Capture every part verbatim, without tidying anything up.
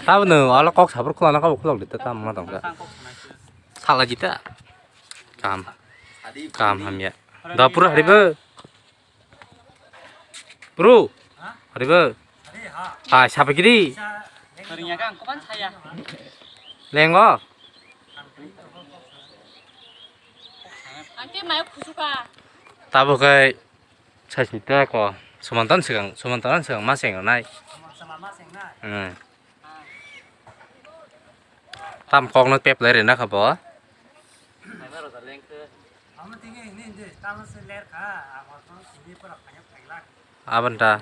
Tabno ala kok sabur khulana kabo khulok dita tam ma tongka. Sala jita. Kam. Kam hamya. Da pura haribo. Bro. Haribo. Hai sapagiri. Lengo. Tabo kai. Saisni tei ko sumantan swkang, sumantan swkang ma seng nai. Hmm. Tam kok no pep lai rina kha bo. Abanta.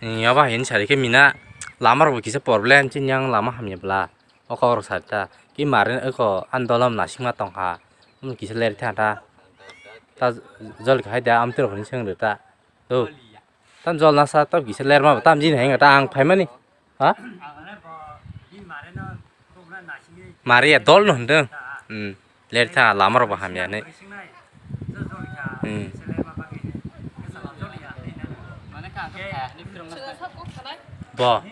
Ni aba hin sari khe mina lama rok kisa problem chin yang lama hamya bla. O kok rok sa ta. Ki mare eko andolom nasingma tongkha. Omo kisa ler tha ta. Ta jol khai da amtwi rok ni seng rw ta. Do. Tam jol nasa ta kisa ler ma tam jin heng ta ang phai mani. Ha? Mare ya dol no hwndwng. Hmm. Ler tha lama rok bo hamya ni. Hmm. Bo.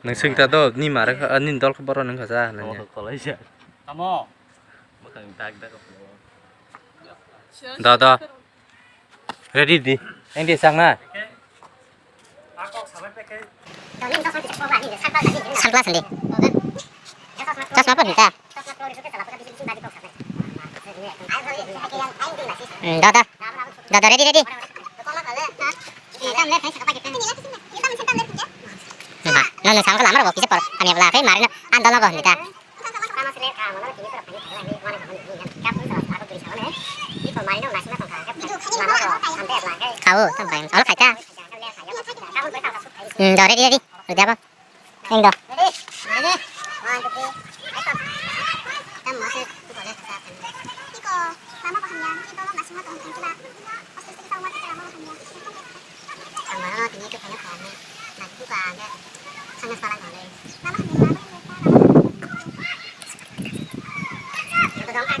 Nwng swngta do ni mare kha, ni dol kha borok nwng kha sa nanya. Tamo. Da da. Ready di. Ang di sang na. Sunglass di. Chasma pun ta. Hmm, da da. Da da ready ready. Hmm, ha. Nang nang sang ko lamar bo kisa por. Ani bla kai mari na. An dol bo ni ta. Kau tam bai. Alo khai ta. Hmm, da ready ready. Ready apa? Eng do. Ready? Ready? One, two, three. Action. Tam mo se tu kole sa. Iko, lama ko hamya, iko lo masih ma tong tong ba. Aste aste kita umat kita lama ko hamya. Ang mana tini tu kena kami. Nah, itu ka ada. Sangat salah kali. Lama hamya, lama hamya, lama hamya. Itu dong, ah.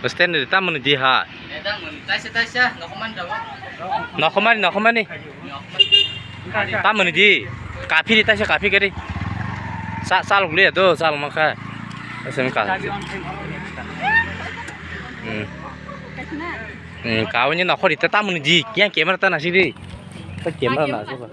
Stand di tamoni di ha. Nokomani, nokomani. Tamoni di. Kaphiri taisa kaphi kari. Sa, sal guliya do, sal makha. Asem ka. Hmm. Hmm, kawini nokhori ta tamoni di. Kiya camera ta nasi di. Ta camera nasi ba.